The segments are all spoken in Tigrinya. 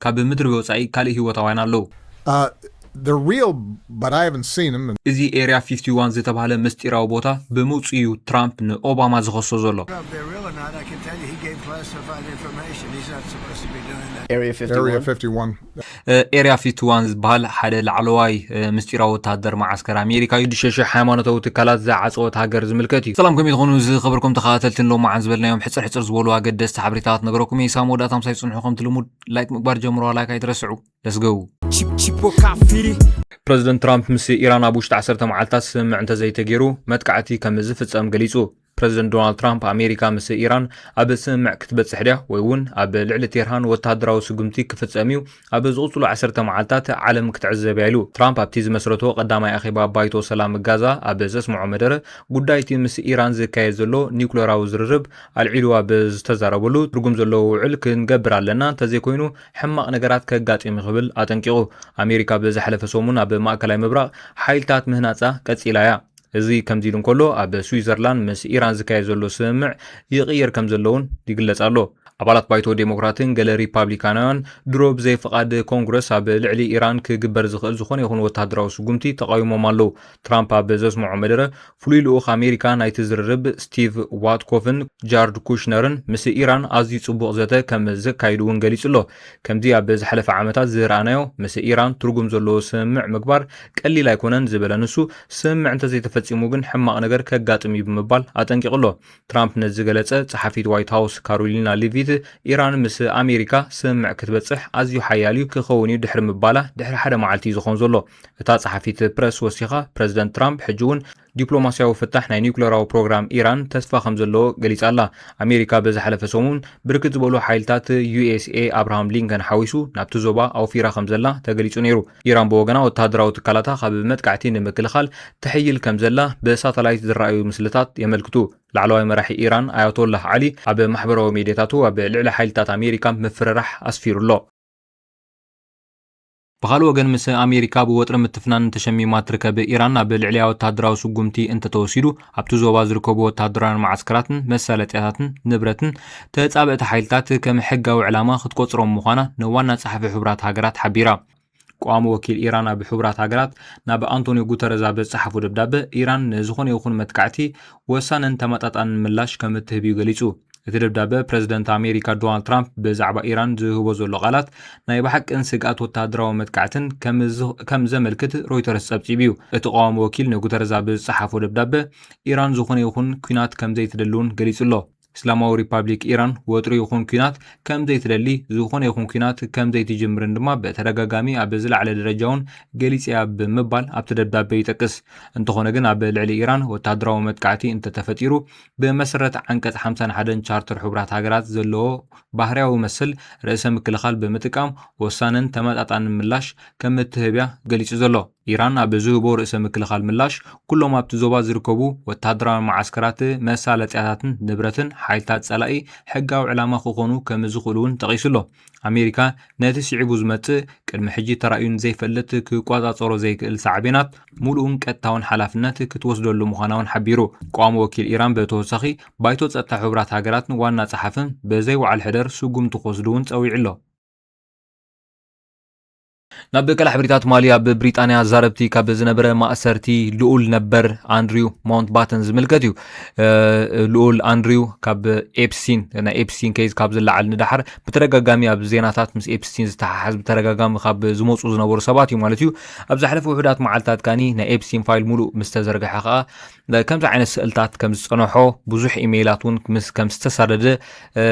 ካብ ምድሪ ወጻኢ ካልእ ህይወታውያን ኣለዉ። Uh, they're real, but I haven't seen them. እዚ ኤርያ ፊፍቲ ዋን ዝተባህለ ምስጢራዊ ቦታ ብምውጽኡ እዩ ትራምፕ ንኦባማ ዝኸሶ ዘሎ። If they're real or not, I can tell you he gave classified information. He's not supposed to be doing that. Area Area fifty-one. fifty-one. ኤርያ ፊፍቲ ዋን ዝበሃል ሓደ ላዕለዋይ ምስጢራዊ ወታደር መዓስከር ኣሜሪካ እዩ። ሽዱሽተ ሽሕ ሃይማኖታዊ ትካላት ዝዓጸወት ሃገር ዝምልከት እዩ። ሰላም፣ ከመይ ትኾኑ ዝኸበርኩም ተኸታተልትን? ሎማዓን ዝበልናዮም ሕጽር ሕጽር ዝበሉ ኣገደስቲ ሓበሬታታት ነገረኩም እየ። ሳም ወዳእታ ምሳይ ጽንሑ። ከም ትልሙድ ላይክ ምግባር ጀምሮ። ላይክ ኣይትረስዑ። ለስገው። Chip, chip, o kafiri. ፕረዚደንት ትራምፕ ምስ ኢራን ኣብ ውሽጢ ዓሰርተ መዓልታት ስምምዕ እንተዘይተገይሩ መጥቃዕቲ ከም ዝፍጸም ገሊጹ። ፕረዚደንት ዶናልድ ትራምፕ ኣሜሪካ ምስ ኢራን ኣብ ስምምዕ ክትበጽሕ ድያ ወይ እውን ኣብ ልዕሊ ቴህራን ወታደራዊ ስጉምቲ ክፍጸም እዩ፣ ኣብ ዝቕጽሉ ዓሰርተ መዓልታት ዓለም ክትዕዘብ እያ ኢሉ። ትራምፕ ኣብቲ ዝመስረቶ ቀዳማይ ኣኼባ ባይቶ ሰላም ጋዛ ኣብ ዘስምዖ መደረ፣ ጉዳይቲ ምስ ኢራን ዝካየድ ዘሎ ኒውክሌራዊ ዝርርብ ኣልዒሉ ኣብ ዝተዛረበሉ፣ ትርጉም ዘለዎ ውዕል ክንገብር ኣለና፣ እንተዘይኮይኑ ሕማቕ ነገራት ከጋጥም እዩ ክብል ኣጠንቂቑ። ኣሜሪካ ብዝሓለፈ ሰሙን ኣብ ማእከላይ ምብራቕ ሓይልታት ምህናጻ ቀጺላ እያ። እዚ ከምዚ ኢሉ እንከሎ፣ ኣብ ስዊዘርላንድ ምስ ኢራን ዝካየድ ዘሎ ስምምዕ ይቕየር ከም ዘለውን ይግለጽ ኣሎ። ኣባላት ባይቶ ዴሞክራትን ገለ ሪፓብሊካናውያን ድሮ ብዘይ ፍቓድ ኮንግረስ ኣብ ልዕሊ ኢራን ክግበር ዝኽእል ዝኾነ ይኹን ወታደራዊ ስጉምቲ ተቓዊሞም ኣለዉ። ትራምፕ ኣብ ዘስምዖ መደረ፣ ፍሉይ ልኡኽ ኣሜሪካ ናይቲ ዝርርብ ስቲቭ ዋትኮፍን ጃርድ ኩሽነርን ምስ ኢራን ኣዝዩ ጽቡቕ ዘተ ከም ዘካይዱ እውን ገሊጹ ኣሎ። ከምዚ ኣብ ዝሓለፈ ዓመታት ዝረኣናዮ ምስ ኢራን ትርጉም ዘለዎ ስምምዕ ምግባር ቀሊል ኣይኮነን ዝበለ ንሱ፣ ስምምዕ እንተዘይተፈጺሙ ግን ሕማቕ ነገር ከጋጥም እዩ ብምባል ኣጠንቂቑ ኣሎ። ትራምፕ ነዚ ዝገለጸ፣ ጸሓፊት ዋይት ሃውስ ካሮሊና ሊቪት፣ ኢራን ምስ ኣሜሪካ ስምምዕ ክትበጽሕ ኣዝዩ ሓያል እዩ ክኸውን እዩ ድሕሪ ምባላ ድሕሪ ሓደ መዓልቲ እዩ ዝኸውን ዘሎ። እታ ጸሓፊት ፕረስ ወሲኻ፣ ፕረዚደንት ትራምፕ ሕጂ እውን ዲፕሎማስያዊ ፍታሕ ናይ ኒውክሌራዊ ፕሮግራም ኢራን ተስፋ ከም ዘለዎ ገሊጻ ኣላ። ኣሜሪካ ብዝሓለፈ ሰሙን ብርክት ዝበሉ ሓይልታት ዩ ኤስ ኤ ኣብርሃም ሊንከን ሓዊሱ ናብቲ ዞባ ኣውፊራ ከም ዘላ ተገሊጹ ነይሩ። ኢራን ብወገና ወተሃደራዊ ትካላታ ካብ መጥቃዕቲ ንምክልኻል ትሕይል ከም ዘላ ብሳተላይት ዝረኣዩ ምስልታት የመልክቱ። ላዕለዋይ መራሒ ኢራን ኣያቶላህ ዓሊ ኣብ ማሕበራዊ ሚድያታቱ ኣብ ልዕሊ ሓይልታት ኣሜሪካ ምፍርራሕ ኣስፊሩ ኣሎ። ብኻልእ ወገን፣ ምስ ኣሜሪካ ብወጥሪ ምትፍናን ተሸሚማ ትርከብ ኢራን፣ ኣብ ልዕሊያ ወተሃደራዊ ስጉምቲ እንተተወሲዱ፣ ኣብቲ ዞባ ዝርከቡ ወተሃደራውያን መዓስከራትን መሳለጥያታትን ንብረትን ተጻብእቲ ሓይልታት ከም ሕጋዊ ዕላማ ክትቆጽሮም ምዃና ንዋና ጸሓፊ ሕቡራት ሃገራት ሓቢራ። ቀዋሚ ወኪል ኢራን ኣብ ሕቡራት ሃገራት ናብ ኣንቶኒዮ ጉተረዝ ኣብ ዝጸሓፎ ደብዳበ፣ ኢራን ንዝኾነ ይኹን መጥቃዕቲ ወሳንን ተመጣጣንን ምላሽ ከም እትህብ እዩ ገሊጹ። እቲ ደብዳበ፣ ፕረዚደንት ኣሜሪካ ዶናልድ ትራምፕ ብዛዕባ ኢራን ዝህቦ ዘሎ ቃላት ናይ ብሓቅን ስግኣት ወተሃደራዊ መጥቃዕትን ከም ዝ-፣ ከም ዘመልክት ሮይተርስ ጸብጺቡ እዩ። እቲ ቀዋሚ ወኪል ንጉተረዝ ኣብ ዝጸሓፎ ደብዳበ፣ ኢራን ዝኾነ ይኹን ኲናት ከም ዘይትደሊ እውን ገሊጹ ኣሎ። እስላማዊ ሪፓብሊክ ኢራን ወጥሪ ይኹን ኲናት ከም ዘይትደሊ፣ ዝኾነ ይኹን ኲናት ከም ዘይትጅምርን ድማ ብተደጋጋሚ ኣብ ዝለዓለ ደረጃ እውን ገሊጸያ ብምባል ኣብቲ ደብዳበ ይጠቅስ። እንተኾነ ግን፣ ኣብ ልዕሊ ኢራን ወተሃደራዊ መጥቃዕቲ እንተተፈጢሩ፣ ብመሰረት ዓንቀጽ ሓምሳን ሓደን ቻርተር ሕቡራት ሃገራት ዘለዎ ባህርያዊ መስል ርእሰ ምክልኻል ብምጥቃም ወሳንን ተመጣጣንን ምላሽ ከም እትህብ እያ ገሊጹ ዘሎ። ኢራን ኣብ ዝህቦ ርእሰ ምክልኻል ምላሽ፣ ኩሎም ኣብቲ ዞባ ዝርከቡ ወተሃደራዊ መዓስከራት፣ መሳለጥያታትን ንብረትን ሓይልታት ጸላኢ ሕጋዊ ዕላማ ክኾኑ ከም ዝኽእሉ እውን ጠቒሱ ኣሎ። ኣሜሪካ ነቲ ስዒቡ ዝመጽእ፣ ቅድሚ ሕጂ ተራእዩን ዘይፈልጥ፣ ክቆጻጸሮ ዘይክእል ሳዕቤናት ምሉእን ቀጥታውን ሓላፍነት ክትወስደሉ ምዃና እውን ሓቢሩ። ቀዋሚ ወኪል ኢራን ብተወሳኺ፣ ባይቶ ጸጥታ ሕቡራት ሃገራትን ዋና ጸሓፍን ብዘይ ወዓል ሕደር ስጉምቲ ክወስዱ እውን ጸዊዑ ኣሎ። ናብ ቀላሕ ብሪታት ማሊ፣ ኣብ ብሪጣንያ ዛረብቲ ካብ ዝነበረ ማእሰርቲ ልኡል ነበር ኣንድሪው ማውንትባተን ዝምልከት እዩ። እ፣ ልኡል ኣንድሪው ካብ ኤፕስቲን፣ ናይ ኤፕስቲን ኬዝ ካብ ዝለዓል ንደሓር ብተደጋጋሚ ኣብ ዜናታት ምስ ኤፕስቲን ዝተሓሓዝ ብተደጋጋሚ ካብ ዝመፁ ዝነበሩ ሰባት እዩ ማለት እዩ። ኣብ ዝሓለፈ ውሑዳት መዓልታት ካኒ ናይ ኤፕስቲን ፋይል ሙሉእ ምስ ተዘርግሐ ከዓ ከምዚ ዓይነት ስእልታት ከም ዝጸንሖ፣ ብዙሕ ኢሜይላት እውን ምስ ከም ዝተሳደደ፣ እ፣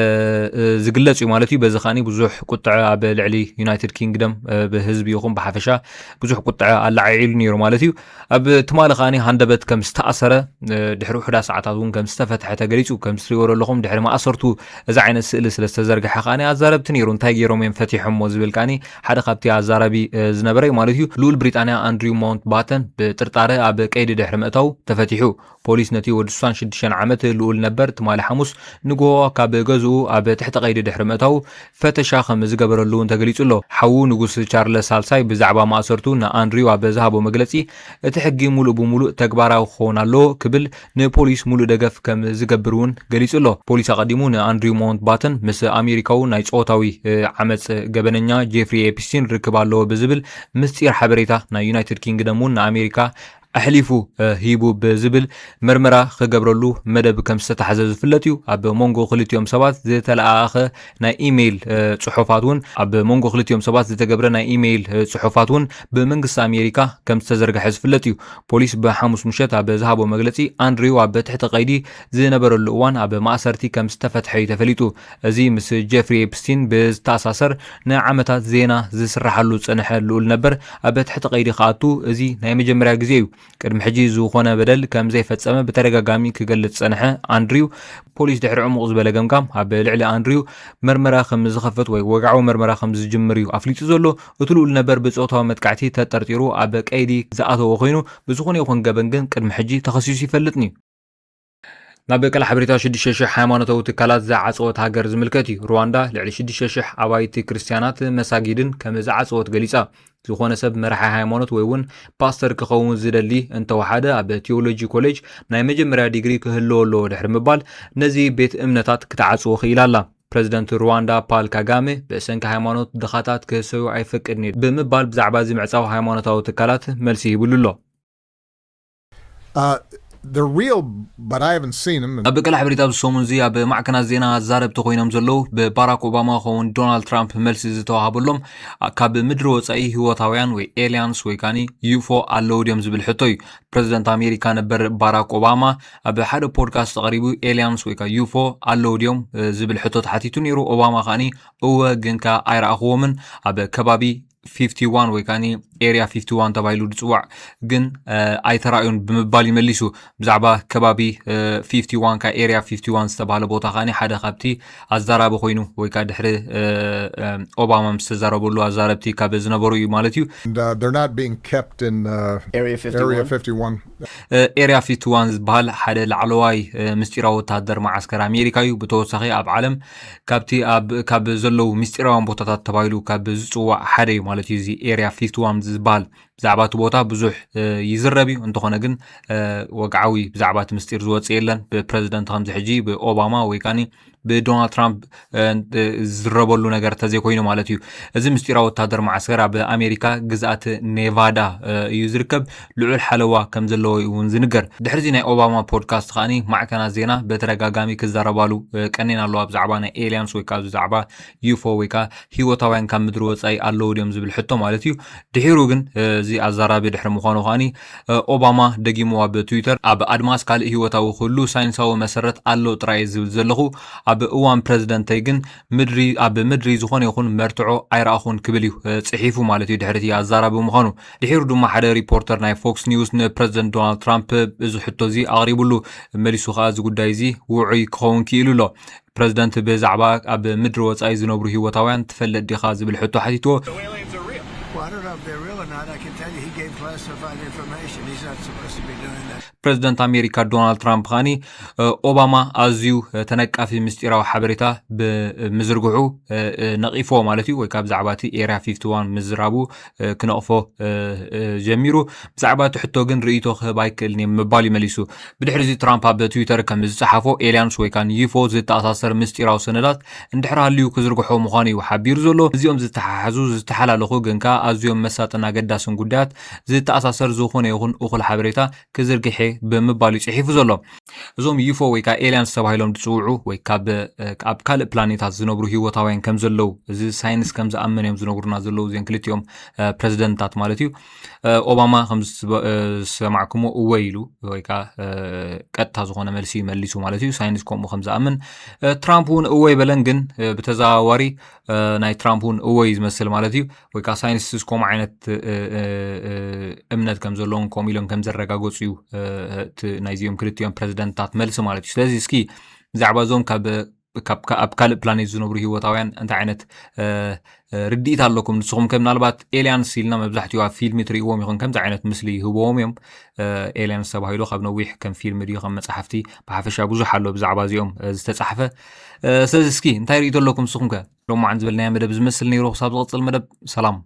እ፣ ዝግለጽ እዩ ማለት እዩ። በዚ ከኣኒ ብዙሕ ቁጥዐ ኣብ ልዕሊ ዩናይትድ ኪንግደም፣ እ፣ ብህዝቢ ይኹን ብሓፈሻ ብዙሕ ቁጥዐ ኣላዓዒሉ ነይሩ ማለት እዩ። ኣብ ትማሊ ከኣኒ ሃንደበት ከም ዝተኣሰረ፣ እ፣ ድሕሪ ውሑዳት ሰዓታት እውን ከም ዝተፈትሐ ተገሊጹ። ከም ዝትሪእዎ ዘለኹም ድሕሪ ማእሰርቱ እዚ ዓይነት ስእሊ ስለ ዝተዘርግሐ ከኣኒ ኣዛረብቲ ነይሩ። እንታይ ገይሮም እዮም ፈቲሖሞ ዝብል ከኣኒ ሓደ ካብቲ ኣዛራቢ፣ እ፣ ዝነበረ እዩ ማለት እዩ። ልኡል ብሪጣንያ ኣንድሪው ማውንት ባተን ብጥርጣረ ኣብ ቀይዲ ድሕሪ ምእታው ተፈቲሑ። ፖሊስ ነቲ ወዲ ሱሳን ሽዱሽተ ዓመት ልኡል ነበር ትማሊ ሓሙስ ንግሆ ካብ ገዝኡ ኣብ ትሕቲ ቀይዲ ድሕሪ ምእታው ፈተሻ ከም ዝገበረሉ እውን ተገሊጹ ኣሎ። ሓዉ ንጉስ ቻርለስ ሳይ ብዛዕባ ማእሰርቱ ንኣንድሪው ኣብ ዝሃቦ መግለጺ፣ እቲ ሕጊ ሙሉእ ብሙሉእ ተግባራዊ ክኸውን ኣለዎ ክብል ንፖሊስ ሙሉእ ደገፍ ከም ዝገብር እውን ገሊጹ ኣሎ። ፖሊስ ኣቐዲሙ ንኣንድሪው ማውንት ባተን ምስ ኣሜሪካዊ ናይ ጾታዊ ዓመፅ ገበነኛ ጄፍሪ ኤፕስቲን ርክብ ኣለዎ ብዝብል ምስጢር ሓበሬታ ናይ ዩናይትድ ኪንግደም እውን ንኣሜሪካ ኣሕሊፉ ሂቡ ብዝብል መርመራ ክገብረሉ መደብ ከም ዝተታሕዘ ዝፍለጥ እዩ። ኣብ መንጎ ክልቲኦም ሰባት ዝተለኣኣኸ ናይ ኢሜይል ጽሑፋት እውን ኣብ መንጎ ክልቲኦም ሰባት ዝተገብረ ናይ ኢሜይል ጽሑፋት እውን ብመንግስቲ ኣሜሪካ ከም ዝተዘርግሐ ዝፍለጥ እዩ። ፖሊስ ብሓሙስ ምሸት ኣብ ዝሃቦ መግለጺ ኣንድሪው ኣብ ትሕቲ ቀይዲ ዝነበረሉ እዋን ኣብ ማእሰርቲ ከም ዝተፈትሐ እዩ ተፈሊጡ። እዚ ምስ ጄፍሪ ኤፕስቲን ብዝተኣሳሰር ንዓመታት ዜና ዝስራሓሉ ዝጸንሐ ልኡል ነበር ኣብ ትሕቲ ቀይዲ ክኣቱ እዚ ናይ መጀመርያ ግዜ እዩ። ቅድሚ ሕጂ ዝኾነ በደል ከም ዘይፈጸመ ብተደጋጋሚ ክገልጽ ዝጸንሐ ኣንድሪው፣ ፖሊስ ድሕሪ ዕሙቕ ዝበለ ገምጋም ኣብ ልዕሊ ኣንድሪው መርመራ ከም ዝኸፍት ወይ ወግዓዊ መርመራ ከም ዝጅምር እዩ ኣፍሊጡ ዘሎ። እቲ ልኡል ነበር ብጾታዊ መጥቃዕቲ ተጠርጢሩ ኣብ ቀይዲ ዝኣተወ ኮይኑ፣ ብዝኾነ ይኹን ገበን ግን ቅድሚ ሕጂ ተኸሲሱ ይፈልጥን እዩ። ናብ ቀላ ሓበሬታ ሽዱሽተ ሽሕ ሃይማኖታዊ ትካላት ዝዓጸወት ሃገር ዝምልከት እዩ። ሩዋንዳ ልዕሊ ሽዱሽተ ሽሕ ኣባይቲ ክርስትያናት መሳጊድን ከም ዝዓጸወት ገሊጻ። ዝኾነ ሰብ መራሒ ሃይማኖት ወይ እውን ፓስተር ክኸውን ዝደሊ እንተወሓደ ኣብ ቲዮሎጂ ኮሌጅ ናይ መጀመርያ ዲግሪ ክህልዎ ኣለዎ ድሕሪ ምባል ነዚ ቤት እምነታት ክትዓጽዎ ክኢላ ኣላ። ፕረዚደንት ሩዋንዳ ፓል ካጋሜ ብሰንኪ ሃይማኖት ድኻታት ክህሰዩ ኣይፈቅድን እዩ ብምባል ብዛዕባ እዚ ምዕጻው ሃይማኖታዊ ትካላት መልሲ ሂብሉ ኣሎ። Uh, they're real, but I haven't seen them. ኣብ ቀላ ሕብሪት ኣብዚ ሰሙን እዚ ኣብ ማዕከናት ዜና ኣዛረብቲ ኮይኖም ዘለዉ ብባራክ ኦባማ ኸውን ዶናልድ ትራምፕ መልሲ ዝተዋሃበሎም ካብ ምድሪ ወፃኢ ህይወታውያን ወይ ኤልያንስ ወይ ካኒ ዩፎ ኣለዉ ድዮም ዝብል ሕቶ እዩ። ፕረዚደንት ኣሜሪካ ነበር ባራክ ኦባማ ኣብ ሓደ ፖድካስት ቀሪቡ ኤልያንስ ወይ ከዓ ዩፎ ኣለዉ ድዮም ዝብል ሕቶ ተሓቲቱ ነይሩ። ኦባማ ከዓኒ እወ ግንካ ኣይረኣኽዎምን ኣብ ከባቢ ፊፍቲ ዋን ወይ ከዓ ኤርያ ፊፍቲ ዋን ተባሂሉ ዝፅዋዕ ግን ኣይተራእዩን ብምባል ይመሊሱ። ብዛዕባ ከባቢ ፊፍቲ ዋን ካ ኤርያ ፊፍቲ ዋን ዝተባሃለ ቦታ ከዓ ሓደ ካብቲ ኣዛራቢ ኮይኑ ወይ ከዓ ድሕሪ ኦባማ ምስ ተዛረበሉ ኣዛረብቲ ካብ ዝነበሩ እዩ ማለት እዩ። And uh, they're not being kept in uh, Area Area fifty-one. fifty-one. ኤርያ ፊፍቲ ዋን ዝበሃል ሓደ ላዕለዋይ ምስጢራዊ ወታደር መዓስከር ኣሜሪካ እዩ። ብተወሳኺ ኣብ ዓለም ካብቲ ኣብ ካብ ዘለዉ ምስጢራውያን ቦታታት ተባሂሉ ካብ ዝፅዋዕ ሓደ እዩ ማለት እዩ። እዚ ኤርያ ፊፍቲ ዋን ዝበሃል ብዛዕባ እቲ ቦታ ብዙሕ ይዝረብ እዩ። እንተኾነ ግን ወግዓዊ ብዛዕባ እቲ ምስጢር ዝወፅእ የለን። ብፕረዚደንት ከምዚ ሕጂ ብኦባማ ወይ ከዓ ብዶናልድ ትራምፕ ዝረበሉ ነገር ተዘይኮይኑ ማለት እዩ። እዚ ምስጢራዊ ወታደር መዓስከር ኣብ ኣሜሪካ ግዝኣት ኔቫዳ እዩ ዝርከብ። ልዑል ሓለዋ ከም ዘለዎ እውን ዝንገር። ድሕሪዚ ናይ ኦባማ ፖድካስት ከዓኒ ማዕከናት ዜና በተደጋጋሚ ክዛረባሉ ቀኒን ኣለዋ ብዛዕባ ናይ ኤልያንስ ወይ ከዓ ብዛዕባ ዩፎ ወይ ከዓ ህይወታውያን ካብ ምድሪ ወፃኢ ኣለዉ ድዮም ዝብል ሕቶ ማለት እዩ። ድሒሩ ግን እዚ ኣዛራቢ ድሕሪ ምዃኑ ከዓኒ ኦባማ ደጊሙ ኣብ ትዊተር ኣብ ኣድማስ ካልእ ህይወታዊ ክህሉ ሳይንሳዊ መሰረት ኣሎ ጥራይ ዝብል ዘለኹ ኣብ እዋን ፕረዚደንተይ ግን ምድሪ ኣብ ምድሪ ዝኾነ ይኹን መርትዖ ኣይረኣኹን ክብል እዩ ፅሒፉ ማለት እዩ። ድሕሪ እቲ ኣዛራቢ ምዃኑ ድሒሩ ድማ ሓደ ሪፖርተር ናይ ፎክስ ኒውስ ንፕረዚደንት ዶናልድ ትራምፕ እዚ ሕቶ እዚ ኣቕሪቡሉ መሊሱ ከዓ እዚ ጉዳይ እዚ ውዑይ ክኸውን ክኢሉ ኣሎ። ፕረዚደንት ብዛዕባ ኣብ ምድሪ ወፃኢ ዝነብሩ ህይወታውያን ትፈልጥ ዲኻ ዝብል ሕቶ ሓቲትዎ። Aliens are real. Well, I don't know if they're real or not. I can tell you he gave classified information. He's not supposed to be doing that. ፕረዚደንት ኣሜሪካ ዶናልድ ትራምፕ ከዓኒ ኦባማ ኣዝዩ ተነቃፊ ምስጢራዊ ሓበሬታ ብምዝርግሑ ነቒፎ ማለት እዩ። ወይ ካብ ብዛዕባ እቲ ኤርያ ፊፍቲ ዋን ምዝራቡ ክነቕፎ ጀሚሩ። ብዛዕባ እቲ ሕቶ ግን ርእይቶ ክህብ ኣይክእልን እየ ምባል ይመሊሱ። ብድሕሪ እዚ ትራምፕ ኣብ ትዊተር ከም ዝፀሓፎ ኤልያንስ ወይ ከዓ ዩፎ ዝተኣሳሰር ምስጢራዊ ሰነዳት እንድሕር ሃልዩ ክዝርግሖ ምዃኑ እዩ ሓቢሩ ዘሎ። እዚኦም ዝተሓሓዙ ዝተሓላለኹ ግን ከዓ ኣዝዮም መሳጥን ኣገዳስን ጉዳያት ዝተኣሳሰር ዝኾነ ይኹን እኹል ሓበሬታ ክዝርግሐ ብምባል እዩ ፅሒፉ ዘሎ። እዞም ዩፎ ወይ ከዓ ኤልያንስ ተባሂሎም ዝፅውዑ ወይ ካብ ኣብ ካልእ ፕላኔታት ዝነብሩ ህይወታውያን ከም ዘለዉ እዚ ሳይንስ ከም ዝኣመን እዮም ዝነግሩና ዘለዉ እዚኦም ክልቲኦም ፕረዚደንትታት ማለት እዩ። ኦባማ ከም ዝሰማዕኩሞ እወ ኢሉ ወይ ከዓ ቀጥታ ዝኾነ መልሲ መሊሱ ማለት እዩ። ሳይንስ ከምኡ ከም ዝኣምን ትራምፕ እውን እወ ይበለን ግን ብተዘዋዋሪ ናይ ትራምፕ እውን እወ እዩ ዝመስል ማለት እዩ። ወይ ከዓ ሳይንስ እስከምኡ ዓይነት እምነት ከም ዘለዎም ከምኡ ኢሎም ከም ዘረጋገፁ እዩ ናይዚኦም ክልቲኦም ፕረዚደንትታት መልሲ ማለት እዩ። ስለዚ እስኪ ብዛዕባ እዞም ካብ ኣብ ካልእ ፕላኔት ዝነብሩ ህይወታውያን እንታይ ዓይነት ርድኢት ኣለኩም ንስኹም ከ? ምናልባት ኤልያንስ ኢልና መብዛሕትኡ ኣብ ፊልሚ ትርእይዎም ይኹን ከምዚ ዓይነት ምስሊ ይህብዎም እዮም። ኤልያንስ ተባሂሉ ካብ ነዊሕ ከም ፊልሚ ድዩ ከም መፅሓፍቲ ብሓፈሻ ብዙሕ ኣሎ ብዛዕባ እዚኦም ዝተፃሕፈ። ስለዚ እስኪ እንታይ ርእይቶ ኣለኩም ንስኹም ከ? ሎማዓን ዝበልናዮ መደብ ዝመስል ነይሩ። ክሳብ ዝቕፅል መደብ ሰላም።